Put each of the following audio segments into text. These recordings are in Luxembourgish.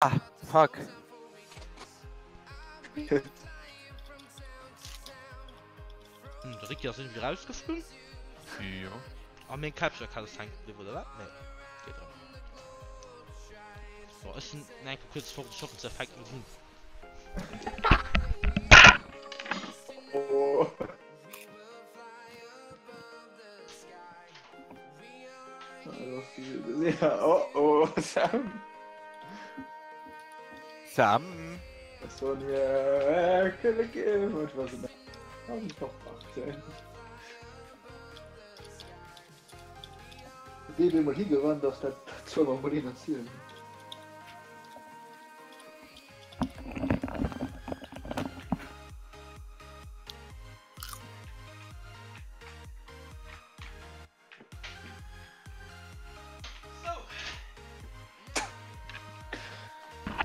Ah, fuck. Hm, de Ricky ass irgendwie rausgeflunn. Jo. A meng Capture Card ass hänke bliwwen, oder wat? Nee. Geet erëm. So, ech sinn eng Kéier kuerz fort, ech hoffen se fänkt net un. Oh. Oh, oh, Sam. Sam. Was sollen wir äh, geben? Und was sind das? 18. Dee wéi mol higerannt ass, dat soll mer mol een erzielen.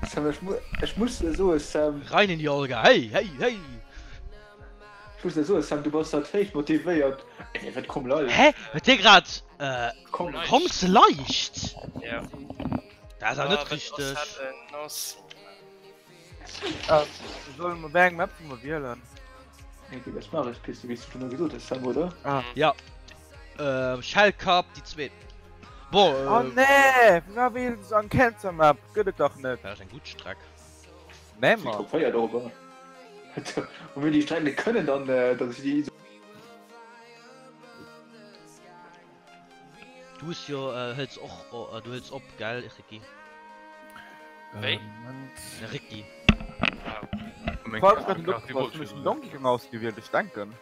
Sam, ech, mu ech muss dir soen, Sam. Rein in die Olga, hey, hey, hey! Ech muss dir soen, Sam, du bass dat héich motivéiert. Ey, wat komm lei. Hä? Huet dee grad, äh, Komm. komms leicht? Ja. Dat ass awer net richteg. Solle mer wéi eng Map solle mer wielen? Okay, das mache ich, Piste, wéi s du schon gesot hues, Sam, oder? Ah. Ja. Äh, Shell Cup, déi zweet. Bon, äh. Oh nee! Firwat wielen se eng Cancer Map? Gëtt et dach net. Dat ass eng gutt Streck. Nee, Mann. Top 4 dorobber. Wa mir déi Streck net kënnen, dann, äh, dann si déi. Du hues jo, äh, hëls och, äh, du hëls op, gell, Ricky? Wéi? De Ricky. Falls grad net opgepasst, hunn ech den Donkey Kong ausgewielt, ech denken.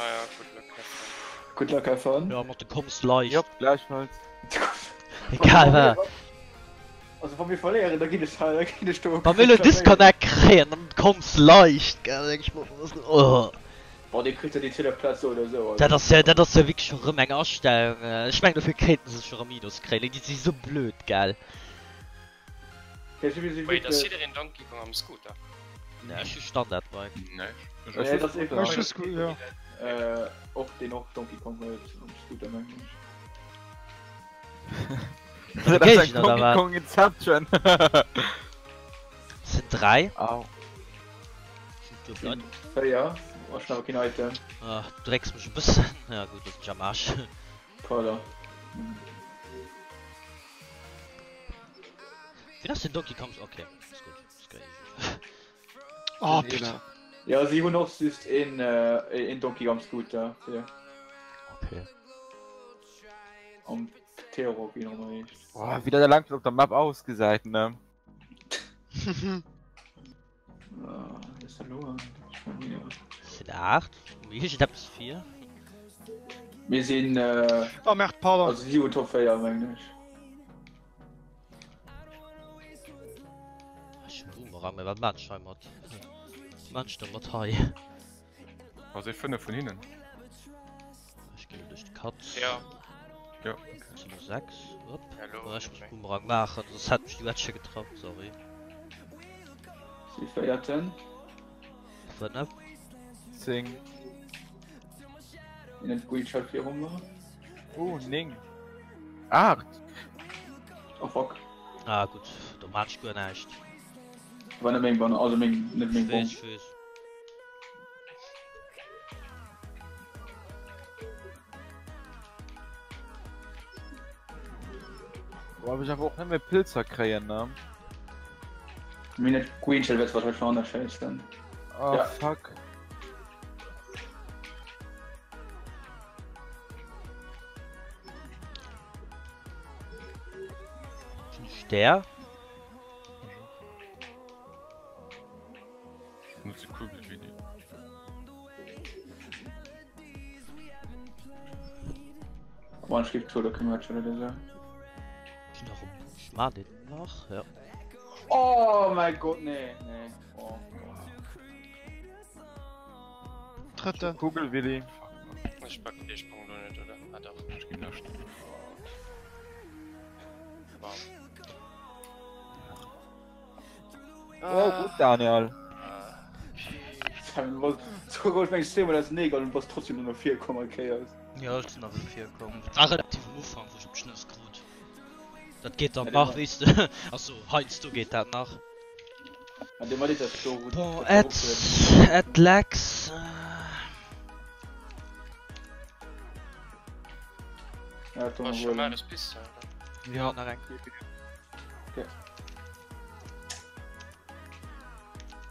Ah ja, good luck, have fun. Good luck, have fun. Ja, mat de komms leicht. Jop, gläichfalls. Egal wat. Also wa mir verléieren, da ginn ech hei, da ginn ech do. Wa mir elo Disconnect kréien, dann komms leicht, gell, denk ech mer. Oh. Boah, dee kritt jo déi zweet Plaz sou oder sou. Also. Dat ass jo, dat ass jo wierklech scho rëm eng Astellung. Ech mengen dofir kéinten se scho rëm Minus kréien. Déi si sou blöd, gell. Wait, ass jiddereen Donkey Kong am Scooter? Nee, ech hu Standard Bike. Nee, ech hu Scooter. Ech hu Scooter, jo. Och deen och Donkey Kong huet am Scooter, mengen ech. Dat ass eng Donkey Kong Inception. Sind 3. Au. Sind 4. Oh, ech hunn awer keen Item. Ah, du drécks mech e bëssen. Ja gutt, do sinn ech am Aarsch. Pardon. Wien ass den Donkey Kong? Okay, ass gutt. Ass geil. Oh, bitte. Ja, si hunn och just een, äh, een Donkey Kong Scooter. Ja. Okay. Am Terror, wéi en och ëmmer heescht. Oh, wéi dat eleng schon op der Map ausgesäit, ne? Ah, das ist verloren. Schon wieder. Sind 8. Mir steht etwas 4. Mir sinn, äh, Oh merde, pardon. also si hunn Top 4, mengen ech. Ech hunn Boomerang, mä wat maan ech hei mat? Wat maan ech da mat hei? Also 5 vun hinnen. Ech ginn duerch de Cut. Ja. Ja. Sinn elo 6. Op. Hallo. Oh, ech muss Boomerang maachen, soss hätt mech déi Wetsche getraff. Sorry. Si véierten. 5. 10. Een huet Green Shell virum mer. Oh, 9. 8. Oh fuck. Ah gutt, do maan ech guer näischt. War net meng Bann, also meng, net meng Bomb. Ech weess, ech weess. Boah, ech awer och net méi Pilzer kréien, ne? Mir net Green Shell wäert wahrscheinlich schon anders schéissen. Oh, Ja. fuck. Stär? Nutze Kugel wie die. Wann ich gibt oder können wir schon oder so. Ich noch ich mach den noch, ja. Oh mein Gott, nee, nee. Oh. Drëtte. Kugel Willi. Ech packen dee Sprong do net, oder? Ah dach. Ech ginn lescht. Wow. Oh, gut, Daniel. So ich meng zehnmal das Neger und bass trotzdem nur noch 4 komm okay ass. Ja, ech sinn awer virkomm. War relativ am Ufank, wou ech op. Schnëss krut. Dat geet dann nach, weess de. Also heiansdo geet dat nach. Bon, et, et Lex. Ja, nach eng. Okay.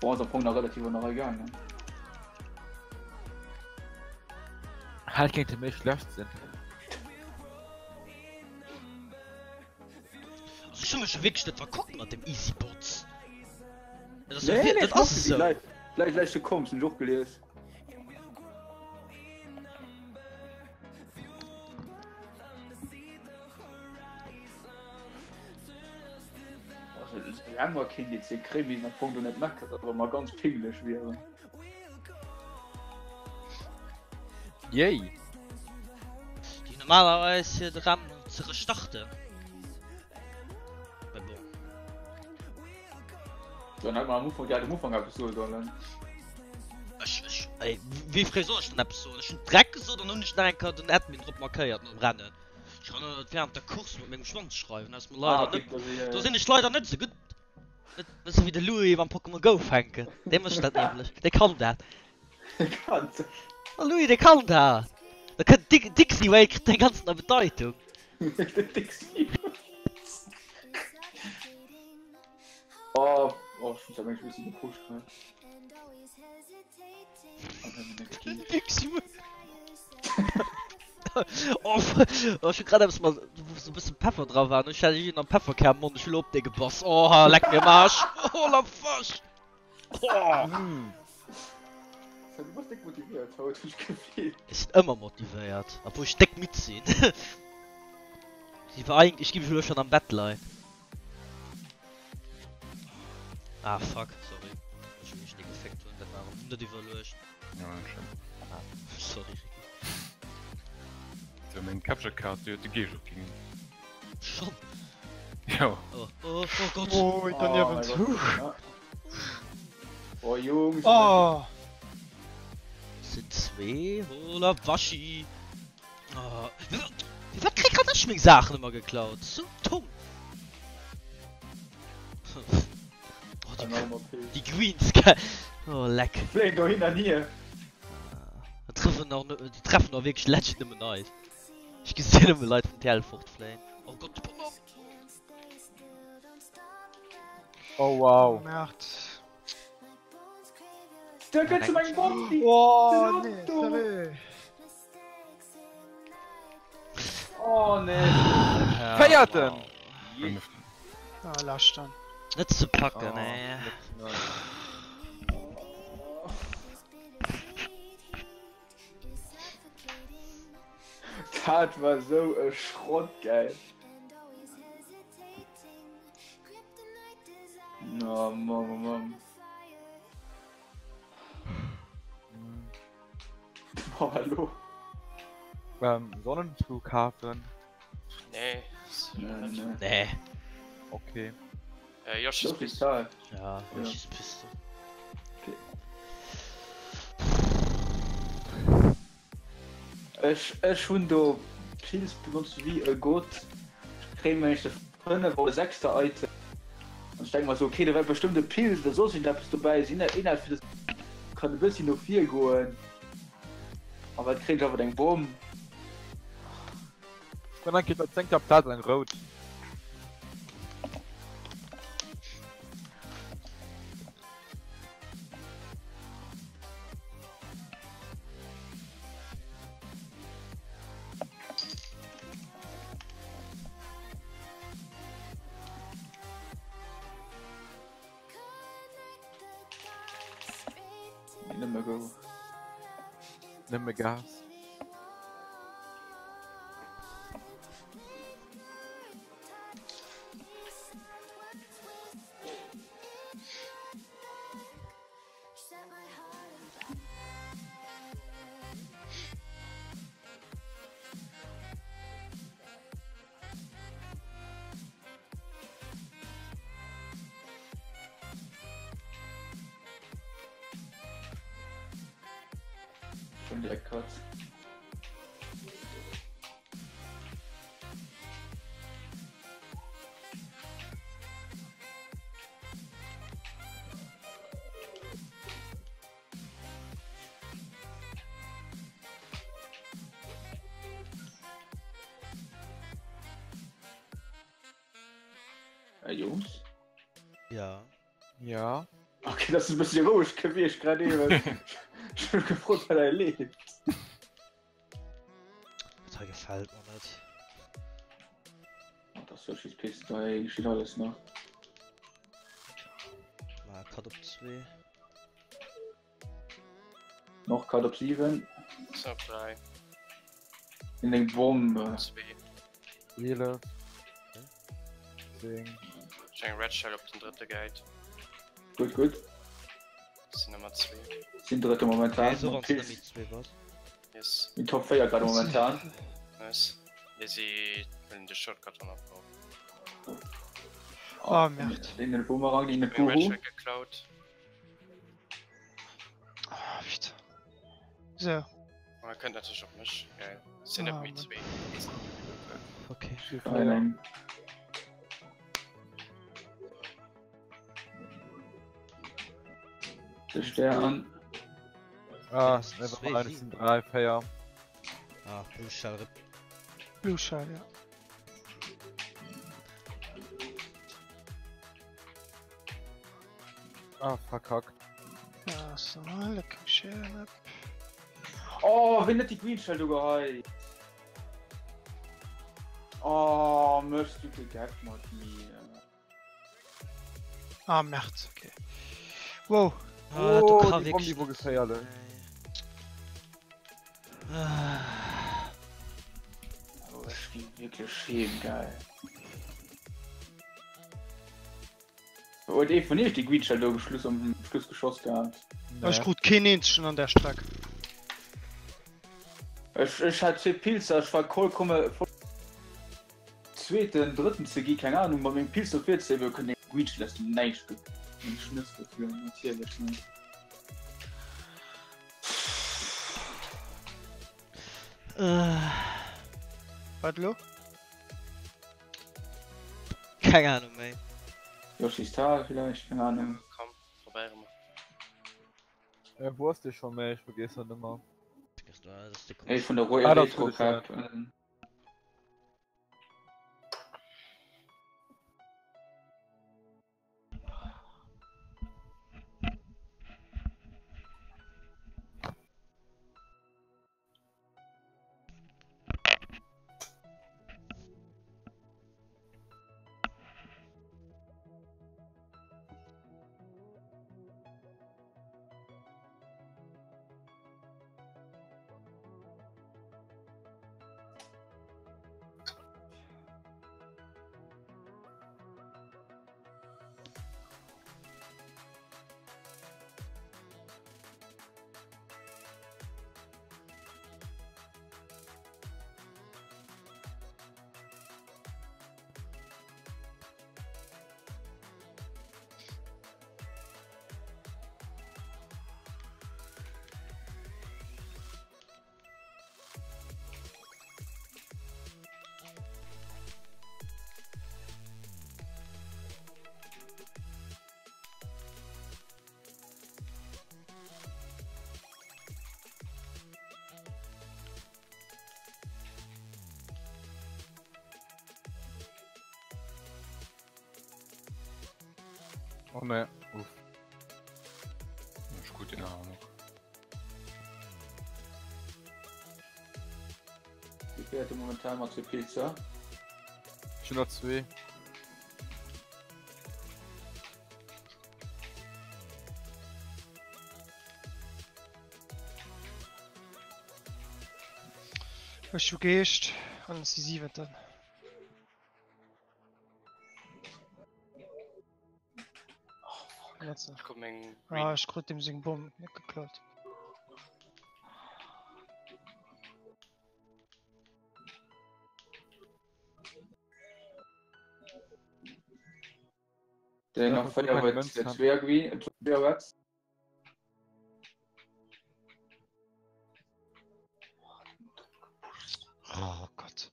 Boah, ass am Fong nach relativ an der Rei gaangen. Halt kéinte méi schlecht sinn. Also ech hu mech jo wierklech net verkuckt mat dem Easybots. Dat ass jo Nee, wir- nee, dat ass esou. Leit, leit, du kommst, hun ech och gelies. Also, laang mer keen DC kréien, misst am Fong do net meckeren, wa mer ganz pinglech wieren. Yay! Déi normalerweis fir de RAM ze restarten. Mais bon. Dann hätt mer am Ufank, déi hätt am Ufank eppes soe sollen. Ech, ech, ey, wéi fréi soll ech denn eppes soen? Ech hunn Dreck gesot an hunn ech nach eng Kéier den Admin drop markéiert nom Rennen. Ech kann net während der Course mat mengem Schwanz schreiwen, ass mir leider Ah, okay, net, dat ass, ja, do ja. sinn ech leider net esou gutt. Net esou wéi de Louis mam Pokémon Go fänken. Dee mécht dat nämlech. Dee kann dat. Dee kann dat. Oh Louis, dee kann dat. Da kënnt Dix Dixie Way kritt eng ganz nei Bedeitung. Dixie Way. Oh, oh, ech hunn zwar meng e bëssi gepusht hei. Dixie Way. Oh, oh, ech hu grad eppes mat wou sou e bësse Peffer dra war an ech hat iergendwann am Pefferkär am Mond, ech hu lo op dee gebass. Oh, leck mir am Aarsch. Oh la vache. Oh. Du bass déck motivéiert haut, hunn ech d'Gefill. Ech sinn ëmmer motivéiert, obwuel ech déck midd sinn. Ech war eigentlech, ech géif elo schonn am Bett leien. Ah fuck, sorry. Ech hunn mech nie gefickt hunn, dat war net iwwerluecht. Ja, net schlëmm. Ah, sorry Ricky. So, meng Capture Card, déi huet de Geescht opginn. Schon? Jo. Oh, oh, oh Gott. Oh, doniewent. Oh, mein Gott. Oh, Jungs. Oh. Sind zwee, hola Waschi. Oh, wat krieg grad ech meng Saachen ëmmer geklaut? Sou dumm. Oh, die, die Greens, gell? Oh, leck. Fléien dohin an hier. Da treffen auch, die treffen auch wirklich legit nëmmen eis. Ich gesinn nëmme Leit vum TL fortfléien. Oh Gott, die Bombe. Oh wow. Merd. Da gëtt zu mengem Bondi. Oh, nee, sérieux. Oh nee. Véierten! Fünften. Ah, leschten. Net ze packen, Oh, ey. net Dat war sou e Schrott, gell. Oh Mann, oh Mann. Boah, hallo. Ähm, Sonnenflughafen. Nee. Nee, nee. Nee. Okay. Äh, Yoshis So viel Piste. Zahl. Ja, Ja. Yoshis Piste. Okay. Ech, ech hunn do Pilz benotzt wéi e Gott. Ech kréien mengen ech de 5 oder 6. Item. An ech denke mer sou, okay, do wäert bestëmmt e Pilz oder soss iergendeppes dobäi sinn. Een hat fir kann e bëssi no vir goen. A wat kréien ech awer eng Bomm. Komm eng Kéier op zéngter Plaz eng rout. Nëmme go. Nëmme Gas. Schon direkt Katz. Äh, Jungs? Ja. Ja. Okay, das ist ein bisschen roueg gewiescht grad eben. Ech hun gefrot, wat hei leeft. Dat hei gefällt mer net. Oh, das ist Pist, da geschieht alles nach. Ma Cut op 2. Noch Cut op 7. Sinn op 3. In eng Bombe. 2. 11. 10. Ech eng Red Shell op den drëtte Gate. Gutt, gutt. Sinn Nummer 2. Sinn drëtte momentan. Okay, so wann du méi 2 bass. Yes. In Top 4 grad momentan. Nice. Mir si huelen de Shortcut 100 Pro. Oh, merde. In den Boomerang, in den Eng Red Boomerang. Shell geklaut. Ah, putain. So. Oh, er kënnt natierlech op mech. Geil. Sinn net Ah, méi Mann. zwee. Okay. Nein, De Stern. Ah, Das ist never zwei, mind, es sieben. sind 3, 4. Ah, Blue Shell RIP. Blue Shell, ja. Ah, verkackt. Ja, so, lecker Shell. Oh, wien huet déi Green Shell do geheit? Oh, méchs du de Geck mat mir? Ah, merde, okay. Wow. Ah, du Oh, kann déi Bomb, wirklich déi wor net. geféierlech. Ah. Oh, ech gi wierklech heem, geil. Huet ee vun iech déi Green Shell do um Schluss um Schluss geschoss gehat? Ech krut keen eenzegen an der Streck. Ech ech hat zwee Pilzer, ech war vollkomme voll zweeten, drëtten ze gi, keng Ahnung, mat mengem Pilz op vir ze hiewen, kënnt eng Green Shell aus dem Näischt ge meng Schnëss geflunn, natierlech net. Wat elo? Keng Ahnung méi. Yoshi's Tal vielleicht, keng Ahnung. Komm, probéiere mer. Äh, wou ass dee scho méi? Ech vergeess dat ëmmer. Ey, vun der Royal Ah, dat Retro huet ech Cup. ähm. Oh ne, uff. Ech krut deen awer nach. Wie fährt momentan mat zwee Pilzer? Ech hunn nach zwee. Ech hu Geescht an ech si Siwenten. Ech krut meng Ah, ech krut dem seng Bomm net geklaut. Den Ja, nach guck 4 mal, huet Münz haben. zwee Green, zwee Reds. Oh Gott.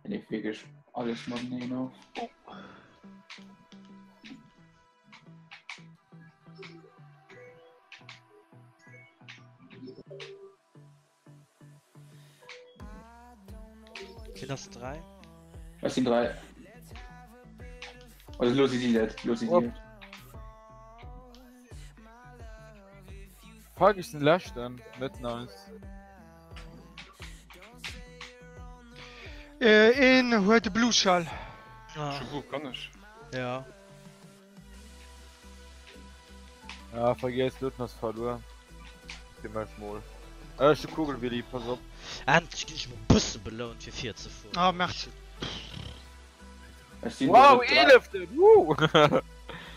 Nee, wierklech alles mateneen of. Wien ass 3? Ech sinn 3. Also lo si si dat, lo si si et. Fuck, ech sinn leschten, net nice. Een huet e Blue Shell. Ah. Scho gutt, kann ech. Ja. Ah, vergiess, Looten ass verluer. Ginn ech mol. Ah, ech hu Kugelwilli, pass op. Endlech ginn ech mol bësse belount fir virzefueren. Ah, Merde. Ech sinn Wow, do dräi- eeleften! Woo!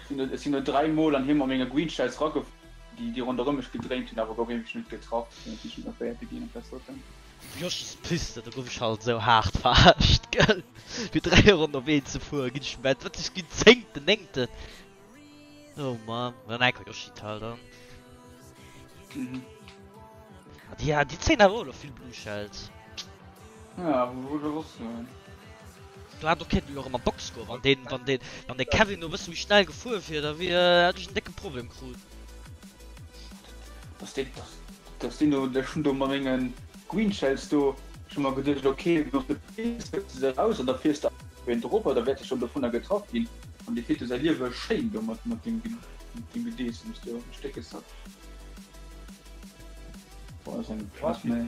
sinn do- Ech sinn do 3 mol an him a menger Green Shells ragefuer, déi déi ronderëm mech gedréint hunn, awer gouf ewech net getraff. Sinn natierlech net nach Véierte ginn op der Sorte. Josch's Piste, do gouf ech halt esou haart verarscht, gell. Fir 3 Ronnen op een ze fueren, ginn ech met, wat ech ginn zéngten, néngten. Oh Mann, dann enker Yoshi Tal dann. Mhm. Ah, déi, ah, déi zéien awer och elo vill Blue Shells. Ja, wou wou wosst du denn? Do hat och kéint elo erëm am Box goen, wann deen, wann deen, wann de Kevin do e bësse méi schnell gefuer wier, da wier, hätt ech en décke Problem krut. Dass deen, dass, dass deen do, ech hunn do mat mengen Green Shells do schon mal geduecht, okay, du de Pilz hues de raus an da fiers de een drop, da wäert e schon dovunner getraff ginn. An dee kritt jo säi Liewe schéin do mat mat deem mat deem Gedeessems do, e Stécke Sack. Boah, ass eng Klass méi.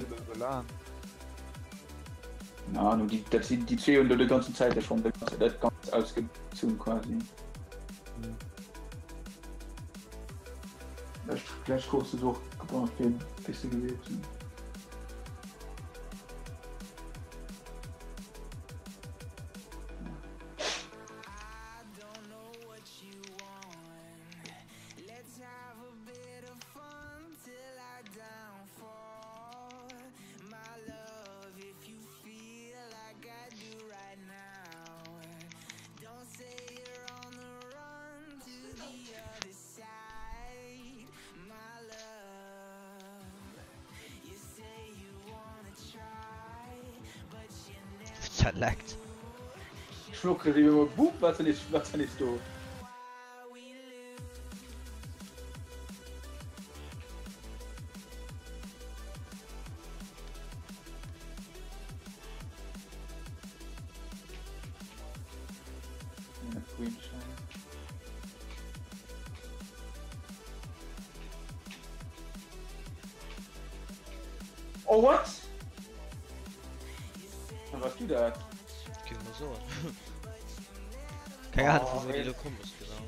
Keine Ahnung, déi, dat sinn déi zwee hunn do de ganzen Zäit da schonn dat ganz ausgezunn quasi. Lescht, lescht Course ass och gebraucht fir Piste gewiescht. Zerleckt. Schluck Bub, wat is wat is do? Oh what? Dann warst du dat? Gi mer soen. Keng Ahnung, vu wou déi do komm ass genau.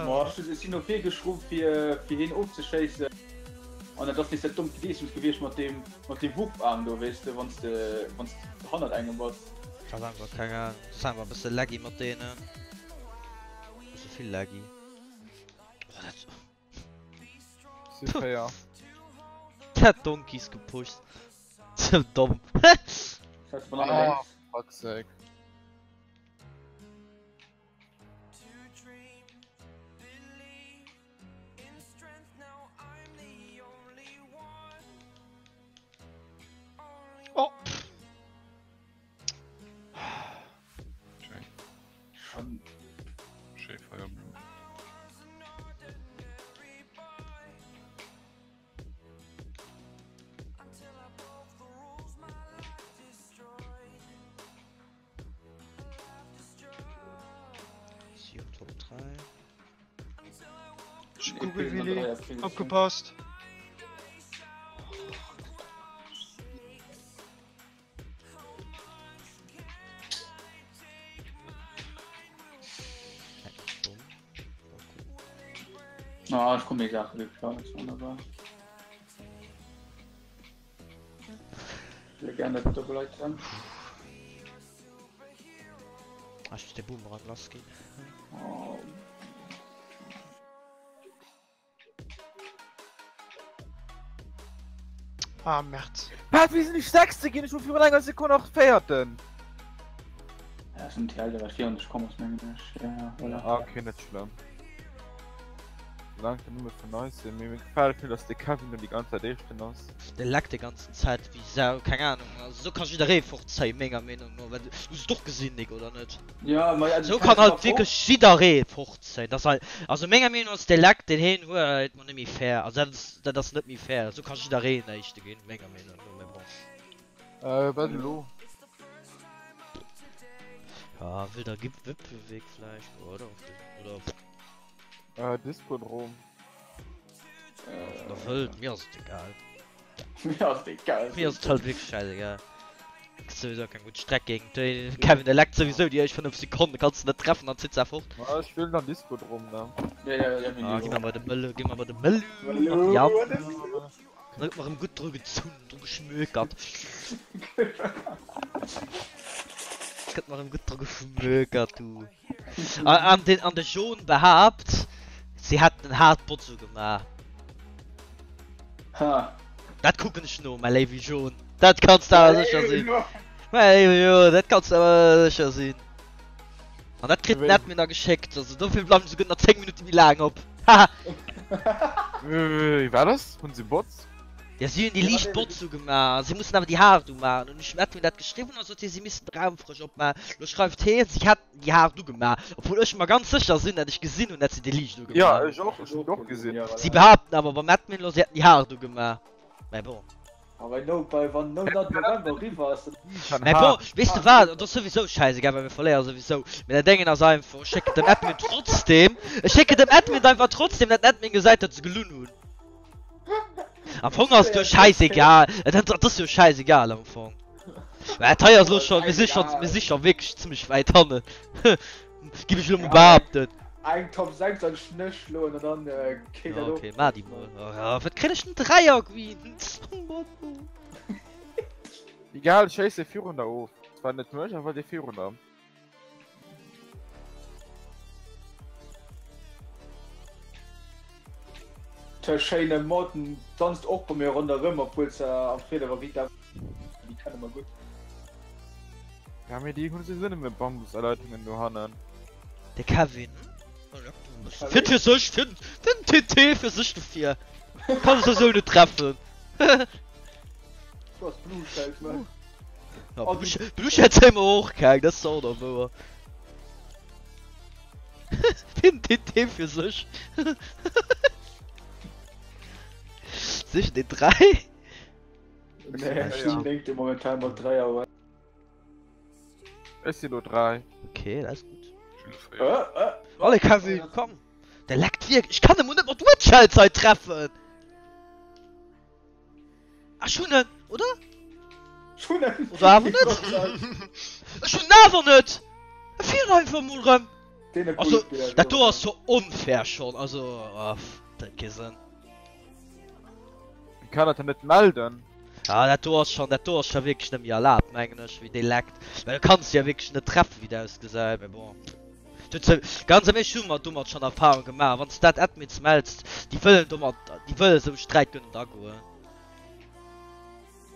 Ma ech sinn no vir geschruppt fir fir hien ofzeschéissen an et ass nees dat dommt Gedeessems gewiescht mat deem mat deem Wurfarm do weess de wanns de wanns de hannert engem bass. Dat ass einfach keng Ahnung, dat ass einfach e bësse laggy mat deenen. Bësse vill laggy. Oh dat. Si 4. Dat Donkeys gepusht. Sou domm. Scheiss Banane lénks. Oh fuck sake. Oh! Schéin. Schéi Feierblumm. Si op Top 3. Google Willi, opgepasst. Ah, ich komme die Sache geklaut, wunderbar. Ich will gerne Double Item. Ah, ich muss den Boomerang lass gehen. Oh. Ah, Merd. Wat, wéi sinn ech Sechste ginn? Ech wor virun enger Sekonn nach Véierten. Ja, ass en TL, der wat virun dech komm ass, mengen ech. Ja, voilà. Ah, okay, net schlëmm. Solange der nëmme vun eis sinn. Mee mir gefält net, dass de Kevin do déi ganz Zäit Éischten ass. De leckt déi ganzen Zäit wéi Sau, keng Ahnung. Also sou ka jidderee fortzéien, menger Meenung no. Well du hues et och gesinn, Nick, oder net? Ja, ma also Sou du kann fäers halt wierklech jidderee fortzéien. Dat ass halt, also menger Meenung no ass de Leck deen heen huet mol net méi fair. Also dat ass, dat ass net méi fair. Sou ka jiddereen Éischte ginn, menger Meenung no, mee bon. Äh, wat elo? Ja, wilder Wipfelweg vläicht, oder? Oder Äh, Discodrom. Äh, der wëllt, mir ass et egal. Mir ass et egal. Mir ass et halt wierklech scheißegal. Ass sowieso keng gutt Streck géint de Kevin, de leckt sowieso déi éischt 5 Sekonnen, kanns de net treffen, dann zitt se fort. Ma ech wielen dann Discodrom ne. Ja, ja, ja, Ah, gi mer bei de Mëlle, gi mer bei de Mëllu an Jan. Dann gëtt mer erëm gutt dru gezunn, dru geschmökert. Gëtt mer erëm gutt dru geschmökert, du. An den, an de Jon behaapt, si hätten en haart Botzo gemaach. Ha. Dat kucken ech no, mäi léiwe Jon. Dat kanns de awer sécher sinn. Mäi léiwe Jon, dat kanns de awer sécher sinn. An dat kritt den Admin da geschéckt. Also dofir bleiwen se souguer nach 10 Minutte méi laang op. Haha. Wéi war das? Hunn se Bots? Ja, si hunn déi liicht Bots ugemaach. Si mussen awer déi haart umaachen. Hunn ech dem Admin dat geschriwwen, da sot hie, si missten de Raum frësch opmaachen. Lo schreift hien, si hätten déi haart ugemaach. Obwuel ech mer ganz sécher sinn, dat ech gesinn hunn, dat si déi liicht Ja, ugemaach hunn. ech och, ech hunn et och gesinn. Si behaapten awer beim Admin lo, si hätten déi haart ugemaach. Mä bon. Awer no bei wann No Nut November eriwwer ass, dann. Mä bon, weess de wat, et ass souwisou schäisegal, well mir verléiere souwisou. Mä dat Déngen ass einfach, ech schécken dem Admin trotzdem, ech schécken dem Admin einfach trotzdem, dat den Admin gesäit, dat se gelunn hunn. Am Fong ass et jo schäisegal, et ass jo schäisegal am Fong. Mä dat hei ass elo scho, mir si scho, mir si scho wierklech zimmlech wäit hannen, giff ech elo mol behaapten. Eng Top 6 an Schnéi schloen an dann kéint dat och. Okay, maach déi mol. Oh, wat kréien ech den Dräier, Queen? Egal, schéiss e virun der of. Zwar net mech, awer dee virun der. Tö schéine Motten danzt och bei mir ronderëm, obwuel se am Friede war Rita déi kenne mer gutt. Ja mee déi hunn souwisou nëmme Bambuserleitungen dohannen. De Kevin fiert fir sech, fir den TT fir sech dofir. Kann sech souwisou net treffen. Du ass Blue Shells man. Ja, Blue, Blue Shells hu mer och keng, dat ass och nach wouer. Den TT fir sech. Sichen den 3? Nee, ech sinn denkt momentan mat 3 awer. Ech sinn lo 3. Okay, dat ass gutt. Äh, äh. Allez Kevin, komm! Der leckt wierklech. Ech kann e mol net mat Witch hei treffen! Ech hunn en, oder? Ech hunn en! Oder awer net? Ech hunn en awer net! E fiert einfach mol rëm! Also, dat do ass jo onfair schonn, also, dat huet kee Sënn. Kann dat dann net melden? Ah, dat do ass schonn, dat do ass scho wierklech net méi erlaabt, mengen ech, wéi dee leckt. Well du kanns jo wierklech net treffen, wéi dat ausgesäit, mee bon. Ganz am Eescht, hu mer domat schonn Erfahrung gemaach, wann s dat Admins mells, déi wëllen domat, déi wëlle sou Sträit guer net agoen.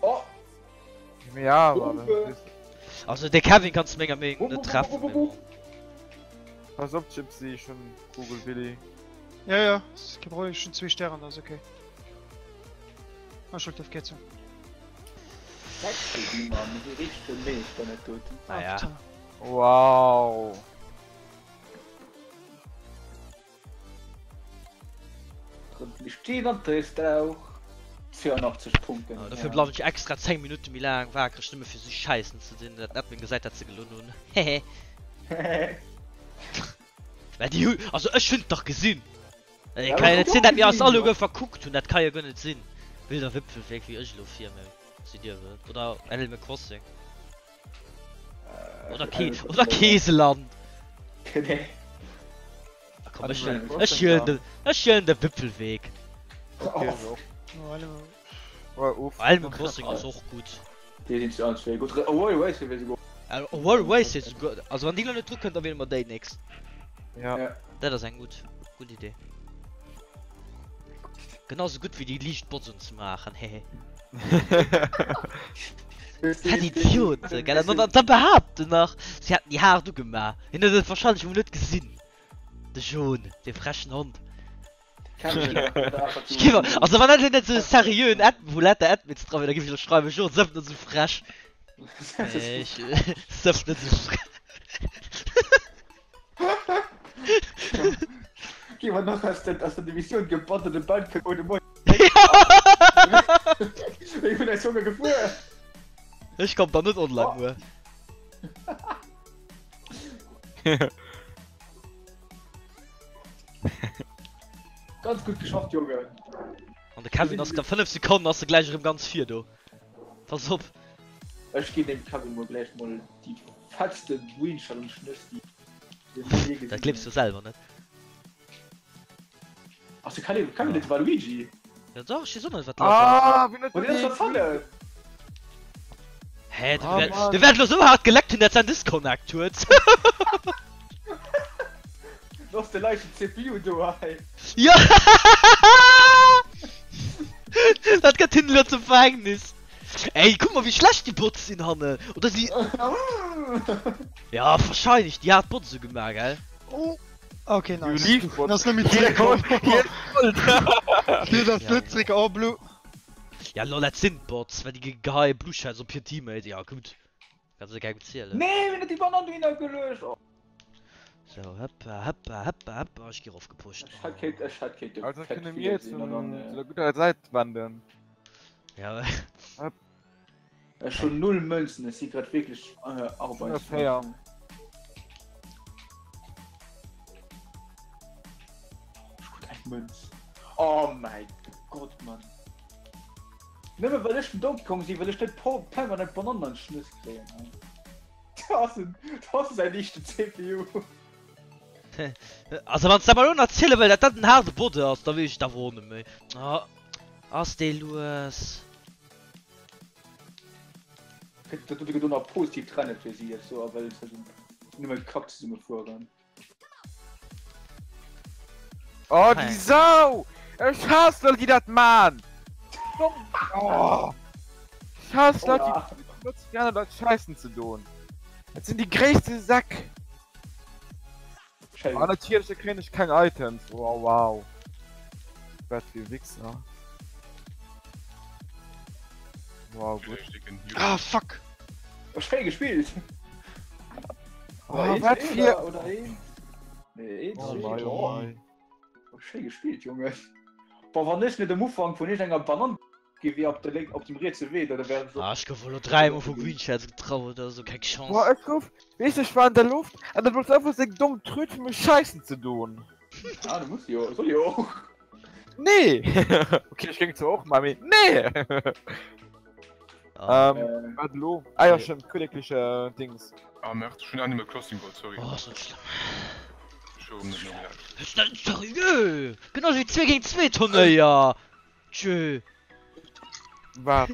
Oh! Ja, awer. Also de Kevin kanns de menger Meenung no net treffen, mee bon. Pass op Gypsy, ech hunn Kugel Willy. Ja, ja, ass kee Problem, ech hunn zwee Stären, ass ok. Ah, ech wollt der verkéiert soen. Sexy, Mann, esou richteg Meeschter net doten. Naja. Wow. Stehen an Trist auch. 82 Punkte. Ja, dafür bleiwen ech extra 10 Minutten méi laang wakereg, nëmme fir sou Schäissen ze sinn, dat Admin gesäit dat se gelunn hunn. Hehe. Well déi hu, also ech hunn et dach gesinn. Et kann jo net sinn, dat mir eis alleguer verkuckt hunn, dat ka jo guer net sinn. Wilder Wipfelweg wéi ech elo vir, mä si dir wëllt. Oder Animal Crossing. Oder, Ke oder Käseland. Nee. Ah, komm, ech, ech hielen de, ech hielen de Wipfelweg. Okay, so. Oh, Animal Crossing ass och gutt. Déi sinn zu allen zwee gutt. Oh, Warrior Race wier souguer. Oh, Warrior Race wier souguer. Also wann déi lo net dru kënnt, da wiele mer déi nächst. Ja. Dat ass eng gutt, gutt Idee. Genau sou gutt wéi déi liicht Bots unzemaachen, hehe. Wat Idioten, gell? An dann, dann behaapten nach, si hätten déi haart ugemaach. Hien huet et wahrscheinlech emol net gesinn, de Jon, dee frechen Hond. Ech géif, also wann dat elo net sou e seriöen Admin, wou lauter Admins dra wier, da géif ech elo schreiwen, Jon, sëff net sou frech. Nee, ech, sëff net sou frech. Gi mer nach aus der, aus der Divisioun gebannt an de Band kënnt ohne Moien. Ech hunn eis Jonge gefuer. Ech komm dann net online muer. Ganz gutt geschafft, Jongen. An de Kevin ass 5 Sekonnen ass de gläich erëm ganz vir do. Pass op. Ech ginn dem Kevin mol gläich mol déi fettste Green Challenge Nëss déi ech je gesinn Dat gleefs du selwer net. Ass de Kevin Kevin net de Waluigi? Ja dach, ech weess och net wat lass ass. Ah, wien huet Huet den deen ass verfallen? Hä, de Ah, wäert Mann. de wäert elo sou haart geleckt hunn dat säin Disconnect huet. Do ass de leichten CPU do hei. Jo! Dat gëtt hinnen elo zum Verhängnis. Ey, kuck mol wéi schlecht déi Bots sinn hannen. Oder si. Ja, wahrscheinlech, déi hat Bots esou gemaach, gell? Oh! Okay, You nice. leave bot. Das net méi zréckkomm. Hien ass Ja. net zréck. Oh, Blue. Ja, lol, dat sinn d'Bots, well déi geheie Blue Shells op hir Teammate. Ja, gutt. Kannst du kengem zielen. Nee, mir huet déi Banann dohinner geluecht. Oh. So, hëppa, hëppa, hëppa, hëppa, ech gi rofgepusht. Ech hätt kéint, ech hätt kéint de Also Fett kënne mir wiedersinn an dann, zu der gudder Säit wenden. Ja, Ech hunn null Mënzen, ech si grad wierklech arbeitslos. Fair. Ech krut eng Mënz. Oh mäi Gott, Mann. Nëmme well ech den Donkey Kong sinn, wëll ech net permanent Banannen an d'Schnëss kréien. Dat ass en, dat ass säin liichten CPU. Also wann s de mer elo nach ziele wëll dat dat en haarde Bot ass, da weess ech et awer och net méi. Oh, ass dee lues. Dat dote gëtt och nach positiv trenne fir si, esou, a well se nëmme Kack zesumme fueren. Oh, déi Sau! Ech haass Leit, déi dat man! Oh. Ech haass Leit, déi benutzen, fir aner Leit scheissen ze doen. Dat sinn déi gréisste Säck! Ah, natierlech, da kréien ech keng Items. Oh, wow. Wat fir Wichser. Wow, gutt. Ah, fuck! Oh, schéi gespillt! Oh, wat fir... Oder een? Nee, een, Oh zwee, mei, oh mei. Oh, schéi gespillt, Jonge. Boah, wann ech net am Ufank vun iergendenger Banann gi wier op de lénk, op dem rietse Wee, da wär ech Ah, ech gouf elo dräimol vu Green Shells getraff oder sou, keng Chance. Boah, ech gouf... Weess de, ech war an der Loft an da wollt einfach seng domm Tröd fir mech scheissen ze doen. Ah, du muss jo, soll jo och. Nee! Okay, ech géing zwar och man, mee nee! Ah. Ähm, wat elo? Ah jo, stimmt, königliche Dings. Ah merde, ech hunn Animal Crossing geholl, sorry. Oh, ass net schlëmm. Ech hu erëm net nogelauschtert. Ass dat seriö? Genau sou wéi 2 géint 2 Turnéier! Tjö. Wat?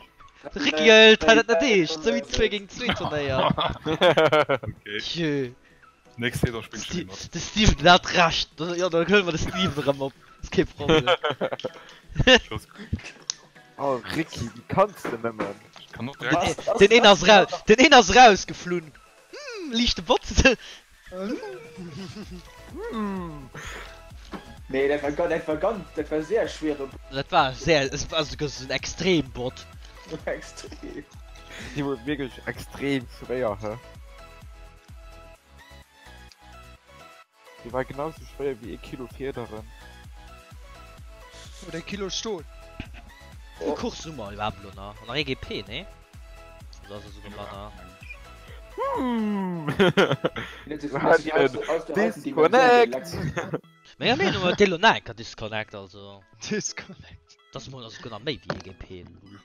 De Ricky hëlt hei dat net eescht, sou wéi 2 géint 2 Turnéier. Okay. Tjö. Nächst Saison spillen ech net mat. De Steven den hat Recht. Jo, da huele mer de Steven erëm op. Ass kee Problem. Oh Ricky, wéi kanns de nëmmen? Ech kann och direkt. Den een ass raus, den een ass rausgeflunn. Hm, liichte Bot. Hm. Nee, dat war ganz, dat war ganz, dat war sehr schwere Bot. Dat war sehr, es war souguer esou en extrem Bot. Extrem. Déi wor wierklech extrem schwéier, hä? Déi war genau sou schwéier wéi ee Kilo Fiederen. Oder ee Kilo Stol. Wéi vill Course hu mer iwwerhaapt elo nach? Nach ee GP, nee? Oder ass et esouguer manner? Disconnect! Menger Meenung no huet dee lo nach eng Kéier Disconnect, also. Disconnect. Dat ass mol esouguer nach méi wéi ee GP, lol.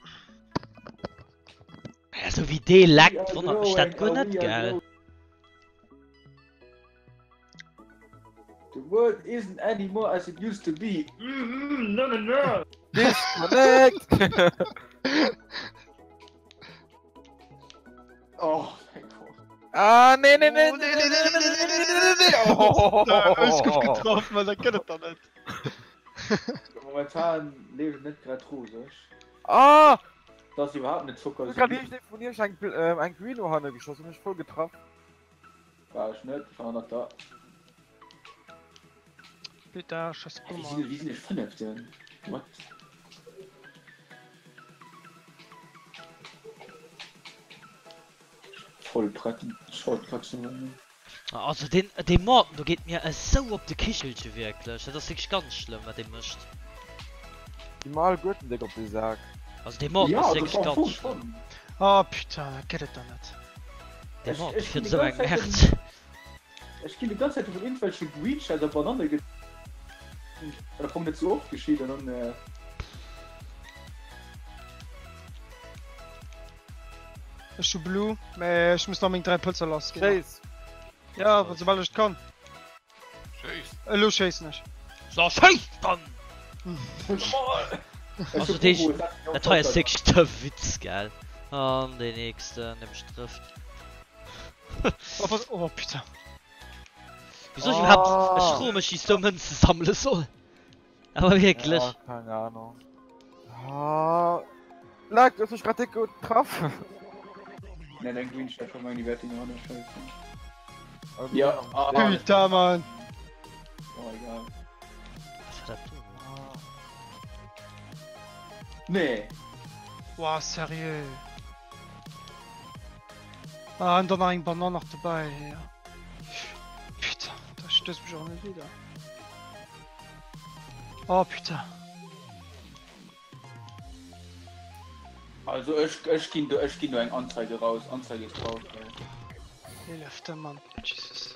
Esou wéi dee leckt, wonnert mech dat guer net, gell? The world isn't anymore as it used to be. Mm, no, no, no. Disconnect! Oh mein Gott. Ah, nee, nee, nee, Oh, nee, nee, nee, nee, nee, nee, nee, nee, nee, oh. Ech gouf getroffen, well dat gëtt et der net. Momentan leeft et net grad roseg. Ah! Dat ass iwwerhaapt net Zocker. Ech hat iergendee vun iech eng, eng Green no hanne geschoss, hunn ech voll getraff. War ech net, ech war nach da. Peter, scheiss Wéi Bummer. sinn, wéi sinn ech Fënneften? What? Voll prett, Shortcut ze huelen. Also deen dee Morton do geet mir esou op de Kichelche wierklech, dat ass wierklech ganz schlëmm wat dee mécht. Gi mer alleguerten déck op de Sak. Also dee Morton Ja, ass also wierklech am ganz Fong schlëmm. schon. Oh putain, dat gëtt et der net. Dee Ech- Morton ech fiert hunn déi esou eng ganz Zäit Merd. Ech ginn déi ganz Zäit vun iergendwelche Green Shells a Bananne ge. Wat am Fong net sou oft geschitt an dann. Ech hu Blue, mä ech muss nach meng 3 Pëlzer lass ginn. Schéiss! Ja, wa soubal ech et kann. Schéiss! Elo schéissen ech. So, schéiss dann! Also dee, dat hei ass wierklech de Witz, gell? An deen nächsten, dee mech trëfft. Oh, pass, oh putain. Wieso ich überhaupt, ech froe mech, wéi ich do Mënze sammele soll. Awer wierklech. Ja, keine Ahnung. Ah, Leck, du hast mich gerade dick getroffen. Ne, dein Green Shell schon mal die Werte noch Scheiße. Also, Ja, ah, Putain, Mann. Oh, egal. Was war dat do? Nee. Wow, sérieux. Ah, an dann nach eng Banann nach dobäi, ja. Putain, da stösst mech och net wieder. Oh putain. Also ech, ech ginn do, ech ginn do eng Anzeige raus. Anzeige ist raus. Hilf dem Mann, Jesus.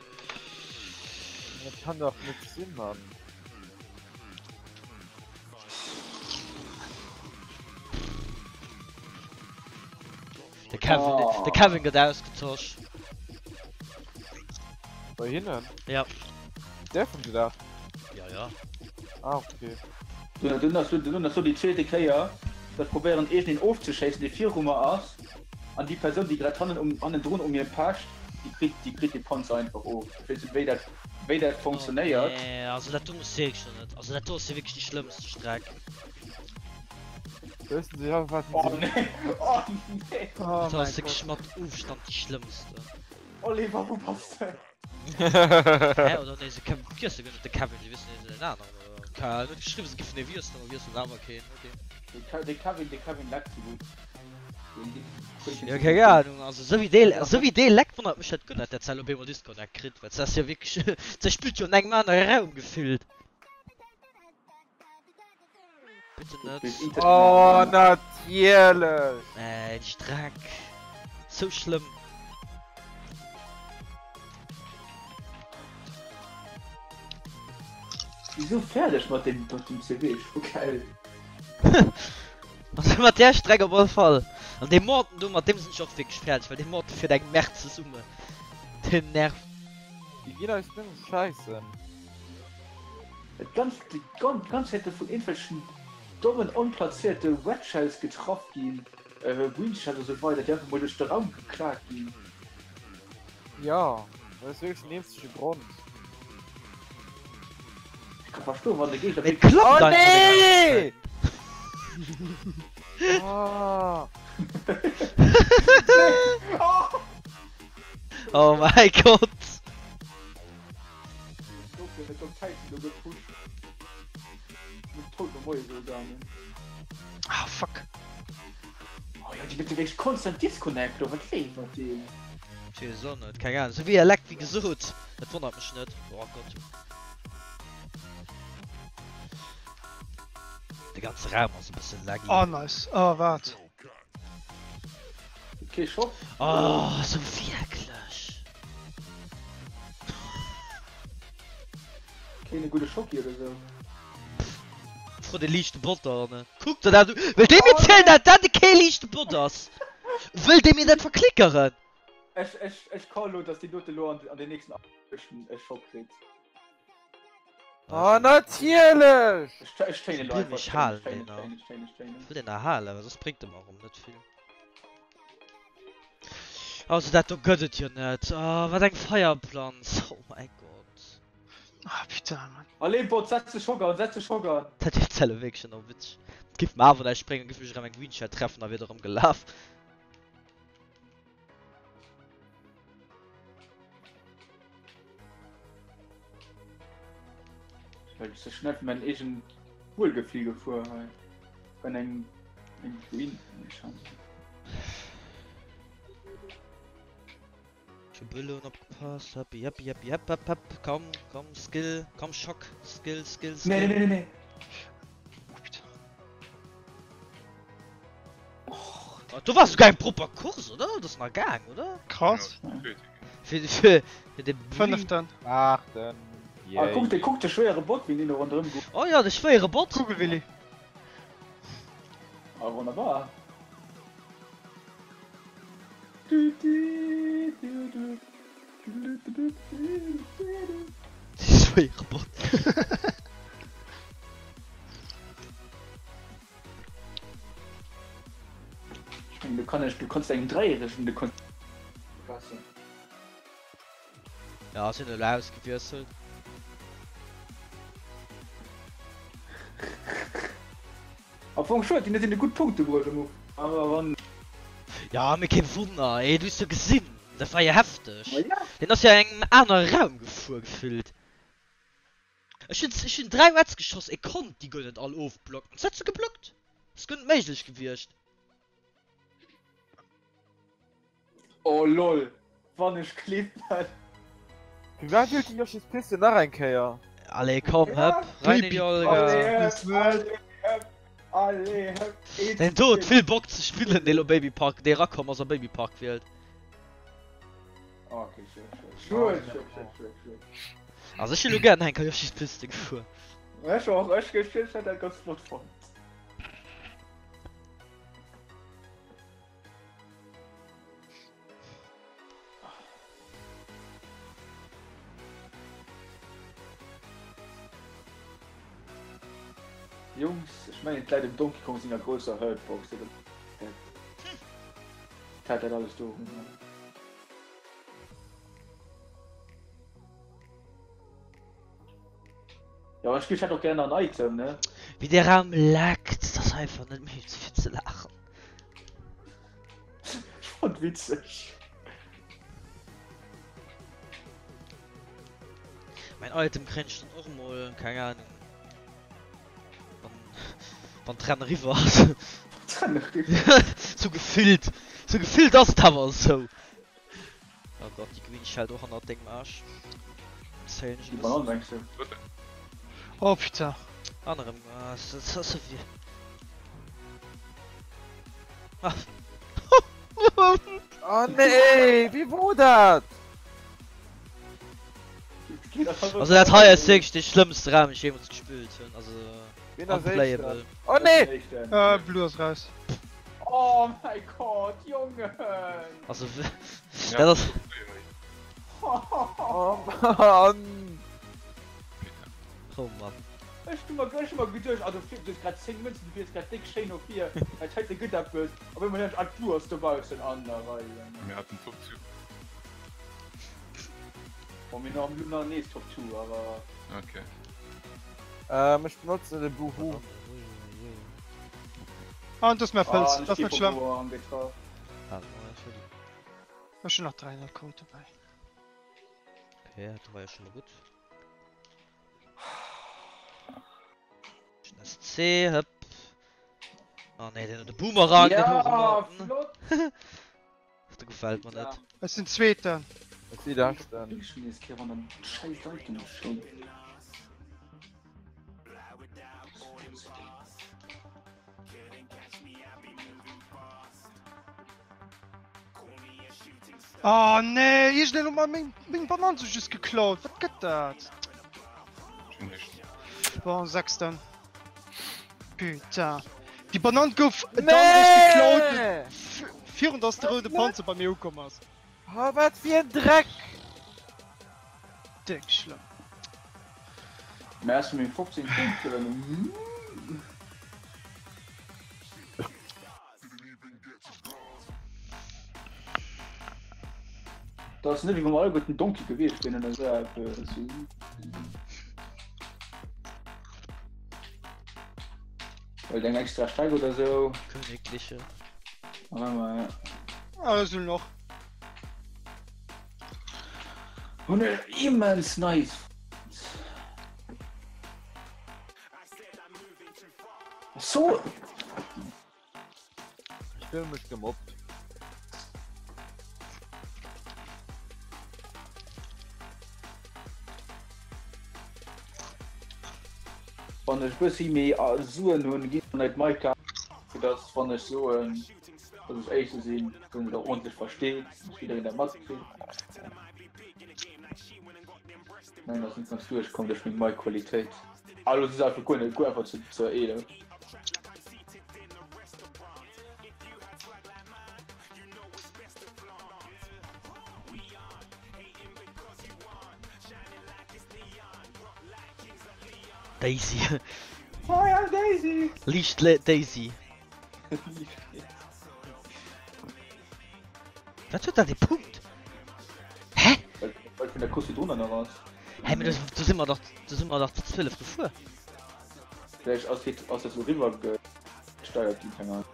Das kann doch nicht sinn, Mann. De Kevin, Oh. de Kevin gëtt ausgetosch. Bei hinnen? Ja. Dürfen sie das? Ja, ja. Ah, okay. Dunn, dunn ass, dunn ass so déi zweete Kéier, dass probéieren iergendeen ofzeschéissen, dee viru mer ass, an déi Persoun, déi grad hannen um, hannendrun um mir pecht, déi kritt, déi kritt de Panzer einfach of. Ech weess net, wéi dat, wéi dat fonctionnéiert. Oh, nee, also dat do muss wierklech schon net. Also dat do ass jo wierklech déi schlëmmste Streck. Wëssen Sie ja, wat Oh nee, oh nee. Oh Dat mein ass wierklech Gott. mat Ofstand déi schlëmmste. Oliver, wou bass de? Hä, oder nee, se kennen wiesselen guer net de Kevin, se wiesselen een aneren, oder? Keine Ahnung, huet geschriwwen, se giffen ee wiesselen, awer wiesselen awer keen, okay. De Ke de Kevin, de Kevin leckt ze gutt. Deen deen kritt Jo, ze keng gutt. Ahnung, also sou wéi dee, sou wéi dee leckt, wonnert mech dat guer net, dat se op eemol Disconnect kritt, well se ass jo wierklech, se spillt jo an engem anere Raum gefillt. Bitte net. Oh, natierlech! Nee, déi Streck. Sou schlëmm. Déi sou fäerdeg mat dem mat dem CW, scho geil. Also mat där Streck op alle Fall. An dee Morten do, mat deem sinn ech och wierklech fäerdeg, well dee Morten fiert eng Merde zesummen. Deen nervt. Déi ginn eis nëmmen scheissen. Et ganz déi ganz Zäit vun iergendwelchen dommen onplazéierte Red Shells getraff ginn, Green Shells a sou weider, déi einfach mol duerch de Raum geklaakt ginn. Jo, dat ass wierklech den eenzege Grond. Ech ka verstoen, wann de Géigner Et klappt Oh einfach nee! déi ganz Zäit. Oh. Oh mäi Gott! Ah fuck. Oh ja, déi gëtt jo wierklech konstant disconnect do, wat leeft mat deem? Ech weess och net, keng Ahnung. Sou wéi e leckt, wéi gesot, dat wonnert mech net. Oh Gott. De ganze Raum ass e bëssen laggy. Oh nice. Oh waart. Kee Schock? Oh, sou wierklech? Keen e gudde Schocki oder sou? Fro de liichte Bot an kuck der dat u. Wëll dee mir zielen dat dat kee liichte Bot ass? Wëll dee mir dat verklickeren? Ech, ech, ech call lo, dass déi dote lo an, an den nächsten Aarbechten e Schock kritt. Oh, natierlech! Ech, ech téinen lo Will einfach. mech Ech halen, téinen, deen ech téinen, ech téinen, ech téinen. Ech wëll deen erhalen, well soss bréngt e mer erëm net vill. Also dat do gëtt et jo net. Oh, wat eng Feierplanz. Oh mäi Gott. Ah putain, Mann. Allez Bot, setz de Schock an, setz de Schock an! Dat wier zelle wierklech nach witzeg. Giff mer awer näischt bréngen, giff mech erëm eng Green Shell treffen a wier erëm gelaf. Well ech ze schnell fir mäin eegent Wuelgefill gefuer hei. Wenn eng eng Green nee, scheiße. Ech hu Ballon opgepasst. Happy, happy, happy, happ, happ, happ. Komm, komm, Skill, komm, Schock, Skill, Skill, Skill. Nee, nee, nee, nee. Oh putain. Oh, do war souguer eng proper Course, oder? Dat ass nach gaang, oder? Krass. Fir, fir, fir de Bulli. Fënneften. Aachten. Ah, kuck de, kuck de schwéiere Bot, wéi deen do ronderëm gouf. Oh jo, de schwéiere Bot. Kugelwilli. Ah, wonnerbar. Du, du, du, du. Du, du, du, du, du, du. De schwéiere Bot. Ech mengen, du kann ech, du kanns engem Dräijähregen de Kon. Passen. Ja, sinn elo ausgewiesselt. Am Fong schued, déi sinn de gutt Punkte bruecht am Ufank, awer wann. Ja, mee kee Wonner, ey, du hues jo gesinn, dat war jo hefteg. Ma ja. Deen ass jo an engem anere Raum gefuer gefillt. Ech hunn ech hunn 3 Reds geschoss, e konnt déi guer net all ofblocken. Se hat se geblockt. Ass guer net méiglech gewiescht. Oh lol, wann ech klippen. Firwat wielt den Yoshi's Piste nach eng Kéier? Allez komm hëpp, rein in die Olga. Allez hëpp, allez hëpp. Deen do huet vill Bock ze spillen, dee lo Baby Park, dee erakomm ass a Baby Park wielt. Ok, schued, schued, schued, schued, schued, schued. Also ech hun lo gären eng Kéier Yoshi's Piste gefuer. Ech och, ech ech hätt dat ganz flott fonnt. Jungs, ech mengen d'Leit um Donkey Kong sinn a grousser Hurtbox, dat dat dat alles do hunn. Ja, ech hätt och gär nach en Item, ne? Wéi dee Raum leckt, dat ass einfach net méi fir ze laachen. Ech fand witzeg. Mein Item kréien ech dann och mol, keng Ahnung. Wann, wann d'Renn eriwwer ass. D'Renn eriwwer. Sou gefillt, sou gefillt ass et awer esou. Oh Gott, déi Green Shell do hannert dengem Arsch. Zéien ech e Déi Banann bëssen. mengs du? Oh putain. An erëm, ah, so, so, so wie. Ah. Oh nee, wéi wor dat? Also dat hei ass wierklech dee schlëmmste Raum, deen ech jeemools gespillt hunn. Also Wien ass Éischter? unplayable. Oh nee! Äh, Blue ass raus. Oh mäi Gott, Jongen! Also dat ass. Oh Mann! Oh Mann. Ech hu mer ech hu mer geduecht, also du hues grad 10 Mënzen, du fiers grad déck schéin no vir, dat heite gëtt eppes, op eemol hören ech, ah d'Blue ass dobaussen an der Rei, Jongen. Mir haten Top 2. Bon, mir hunn nach nees Top 2, awer. Okay. Ähm, ech benotzen de Boohoo. Ah, und das ist mehr Pilz. Ah, Das ist nicht schlimm. Ech Ich hab noch 300 Code dabei. Okay, dat war jo schon mal gutt. SC, hëpp. Oh nee, den, de Boomerang, den Ja, flott. Dat gefällt mer net. Ech sinn Zweeten. Ech si Leschten. Oh nee, iergendeen huet mer meng, meng Banann sou just geklaut. Wat gëtt dat? Bon, Sechsten. Putain. Déi Banann gouf dann eréischt geklaut, Nee! virun dass de roude Panzer bei mir ukomm ass. Oh, wat fir en Dreck! Déck schlëmm. Mä ech hunn 15 Punkten. Dat ass net wéi wa mer alleguerten Donkey gewiescht wieren oder esou eppes. Wollt eng extra Streck oder esou. Königliche. Ah, ma, ja. Ah, das sind noch. Hunn ech immens nice. So. Ech fillen mech gemobbt. Wann ech bëssi méi Suen hunn, ginn ech net Maika, fir dass wann ech soen, dass ech Éischte sinn, dass een et och ordentlech versteet, dass jiddereen dat matkritt. Nein, ass net ganz duerchkomm duerch meng Mic-Qualitéit. Ah, lo si se einfach guer net, guer einfach zu, zur 11. Daisy. Hi, I'm Daisy! Liicht Le Daisy. Wat huet dat e Punkt? Hä? Well, well vun der Course virdrun nach ass. Hä, mee do, do si mer dach, do si mer dach zu 12 gefuer. Vläicht ass hit, ass dat sou riwwer gesteiert ginn, keng Ahnung.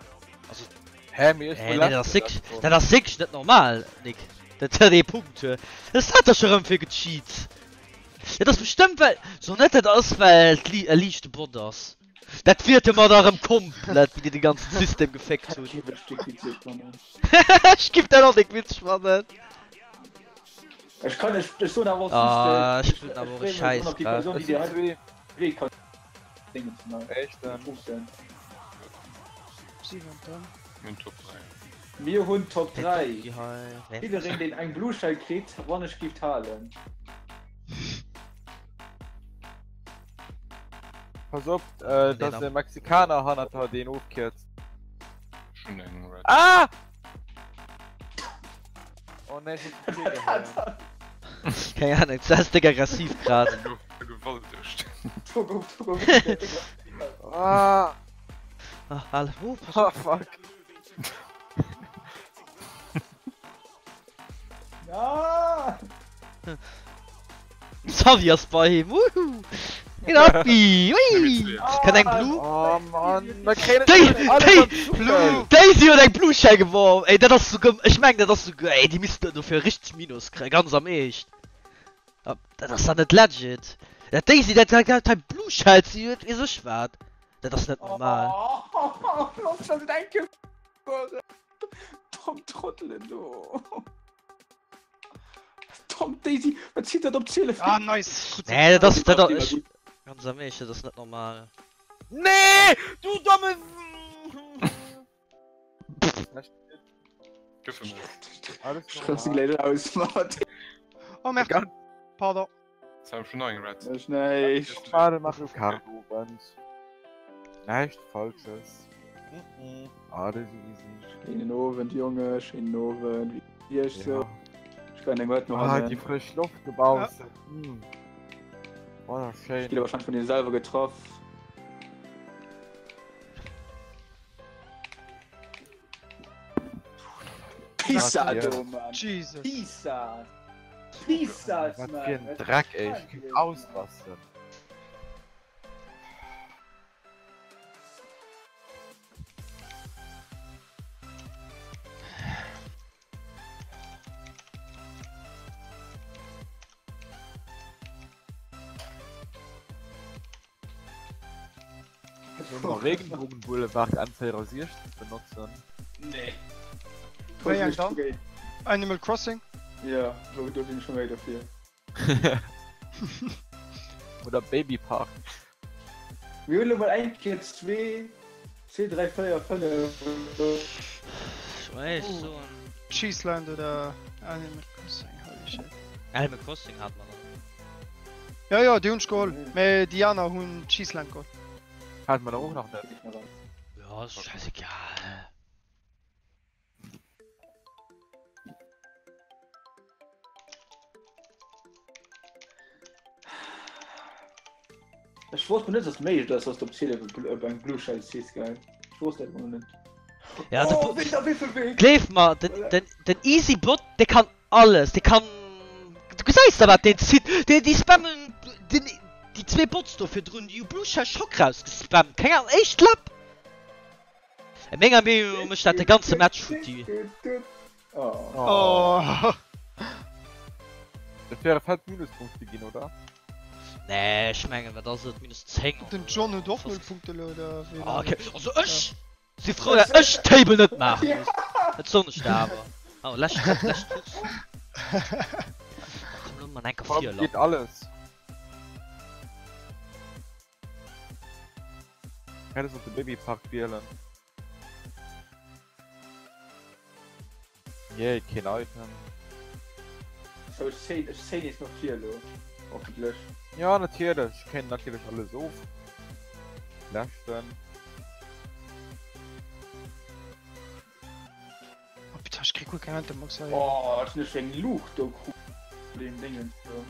Also, Hä, mee ech äh, nee, dat ass wierklech, dat ass wierklech net normal, Nick. Dat dat ee Punkt huet. Wat ass dat da scho rëm fir Gecheats? Dat ass bestëmmt well, so net dat ass well et li e liichte Bot ass. Dat wierte mer da rëm komplett, wéi déi de ganzen System geféckt hunn. Ech giff dat och nik witzeg fannen. Ech kann ech ech soen awer och Ah, ech hunn awer och e Schäiss grad. Mir hunn Top 3. Jiddereen deen eng Blue Shell kritt, wann ech giff halen. Pass op, äh, dass de Mexikaner hannert der deen ofkierzt. Schon eng Red. Ah! Oh nee, ich hab zu viel geholt. Keng Ahnung, du ass déck aggressiv grad. Gouf vergewaltegt. Ah! Ah, al, oh, pass Oh op. fuck. Ah! Xavi ass bei him, wouhou! Een Appi, ui! Kann eng Blue? Oh Mann, da kréien Déi, alle déi, am Zuckel. Daisy huet eng Blue Shell geworf! Ey, dat ass sou gem, ech mengen dat ass sou, ey, déi missten dofir richteg Minus kréien, ganz am Eescht. Dat ass da net legit. Dat Daisy, dat dat hei Blue Shells, si huet weess ech wat. Dat ass net normal. Oh, Lol, schon eng Kéier gefueren. Domm Trottelen do. Domm Daisy, wat zitt dat op 12? Ah, nice. Gutt. Nee, dat ass, dat ass, Gutt. ech, ganz am Eescht, dat ass net normal. Nee! Du domme. Gëff em Alles Schreibst du gleich aus, Martin. Oh, merde. Pardon. Jetzt haben wir schon noch eng Red. Ech näischt. Schade, Mario Kart Owend. Näischt Falsches. Alles easy. Schéinen Owend, Jonge, schéinen Owend. Wie iech so? Ja. Ech kann eng Welt noch Ah, hannen. die frisch Luft dobaussen. Mm. Wunderschön. Ich geh wahrscheinlich von dir selber getroffen. Pissa, du, Mann. Jesus. Pissa. Pissa, Was Mann. für ein Dreck, ey. Ich kann ausrasten. Wenn wir Regenbogenboulevard an 64 benutzen. Nee. Wéi eng dann? Animal Crossing? Ja, do do sinn ech schon méi dofir. Oder Babypark. Mir hunn elo mol eng Kéier zwee, 2, 3, 4, 5. Ech weiß soen. Cheeseland oder Animal Crossing, holy shit. Animal Crossing hat mer dann. Ja, ja, déi hunn ech geholl. Mä déi aner hunn Cheeseland geholl. Hat mer der och nach net. Ja, ass scheißegal. Ech wosst net, dass méiglech ass, dass du op 12 op eng Blue Shell ziss, gell? Ech wosst dat emol net. Ja, de Oh, wéi, wéi vill Wee? Gleef mer, den, den, den Easy Bot, dee kann alles, dee kann, du gesäis da wat deen zitt, déi, déi spammen, den, déi zwee Bots do virdrun, déi hu Blue Shell Schock rausgespammt, keng Ahnung, éischt Lap! A menger Meenung no mécht dat de ganze Match futti. Oh. Oh. Dat wäre fett Minuspunkte ginn, oder? Nee, ech mengen, wat ass et, minus 10 oder Den John huet och 0 Punkte elo, oder wéi? Ah, okay. Also ech si frou, dat ech d'Table net maache muss. Dat soen ech der awer. Oh, lescht, lescht Course. Komm, lo man enker Komm, vir, geht alles. Hättest op de Babypark wielen. Yay, keen Item. So, ech zéien, ech zéien nees no vir elo. Hoffentlech. Ja, natierlech. Ech kréien natierlech alles of. Leschten. Oh putain, ech kréie guer keng Enterbox hei. Oh, wat hunn ech fir eng Luucht do krut bei deem Déngens do.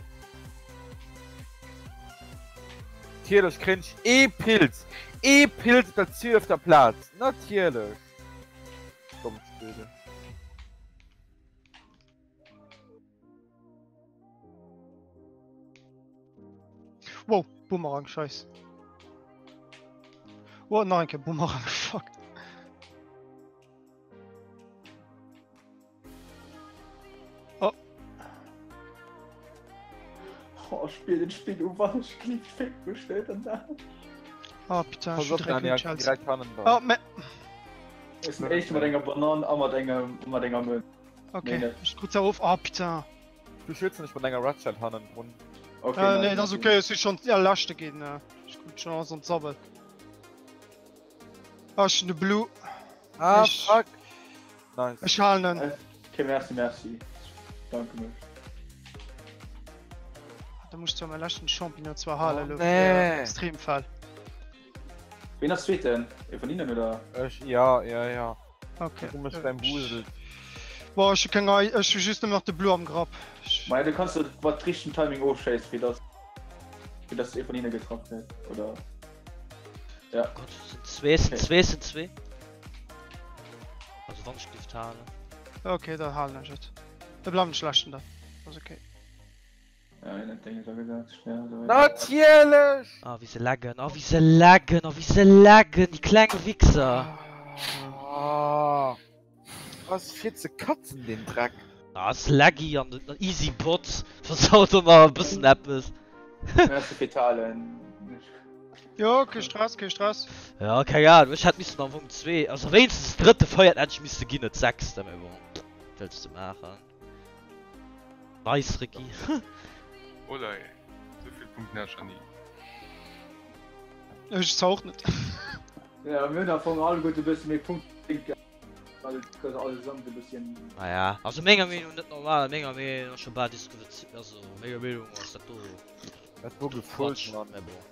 Natierlech kréien ech ee Pilz! Ee Pilz op der zwielefter Plaz! Natierlech! Dommt Spill. Wow, Boomerang, scheiß. Wow, nach eng Kéier Boomerang, fuck. Oh. Oh, spill den Spill u wann ech klick, fick mech net an dat. Oh putain, Pass ech op, direkt Daniel, mit ich bin Chelsea. direkt hannen Oh, dran. me Ech sinn éischte mat enger Banan a mat engem mat enger Mënz. Okay, Nee, nee. ech krut zwar of. Oh putain. Du schützen dech mat enger Ratchet hannen drun. Okay, Äh, nice, nee, dat ass merci. okay, ech si schonn ja, leschte ginn. Äh. Ech krut schon alles an d'Sabbel. Ah, ech hunn de Blue. Ah, Ich- fuck! Nice. Ech halen en. Okay, merci, merci. Danke mech. Da muss ich zwar mein leschten Champignon zwar halen, Oh, lo, nee. fir Extremfall. Ween ass Zweeten? Ee vun hinnen oder? Ech, ja, ja, ja. Okay. Du mech beim Busel. Boah, ech hu keng Ei, ech hu just nëmmen nach de Blue am Grapp. Ech- Maja, du kanns et mat richtegen Timing ofschéissen, fir dass fir dass ee vun hinne getraff gëtt, oder? Ja. Gott, sind zwee, sind zwee, sind zwee. Also wann ech dürft halen. Okay, da halen ech et. Da bleiwen ech leschten dann. Ass okay. Ja, een hat Ding gesat, ja, so. Natierlech! Ah, wéi se laggen, ah, wéi se laggen, ah, wéi se laggen, déi kleng Wichser. Ah, ass fir ze katzen deen Dreck. Ah, ass laggy an den easy Bot versaut och nach e bëssen eppes. Merci fir d'Halen. Jo, kee Stress, kee Stress. Ja, keng Ahnung, ech hätt missen am Fong zwee, also wéinstens drëtte, véierten hätt ech misse ginn, net sechste, mee bon, wat wëlls de maachen. Nice Ricky. Olei, souvill Punkten hat ech nach ni. Ech zwar och net. Ja, mir hunn am Fong alleguerte e bësse méi Punkte gehat, well et ass allesamt e bësschen. Naja, also menger Meenung net normal, menger Meenung ass scho bal disqualifiziert, also menger Meenung ass dat do Dat wor gefullt, Quatsch, Mann. mä bon.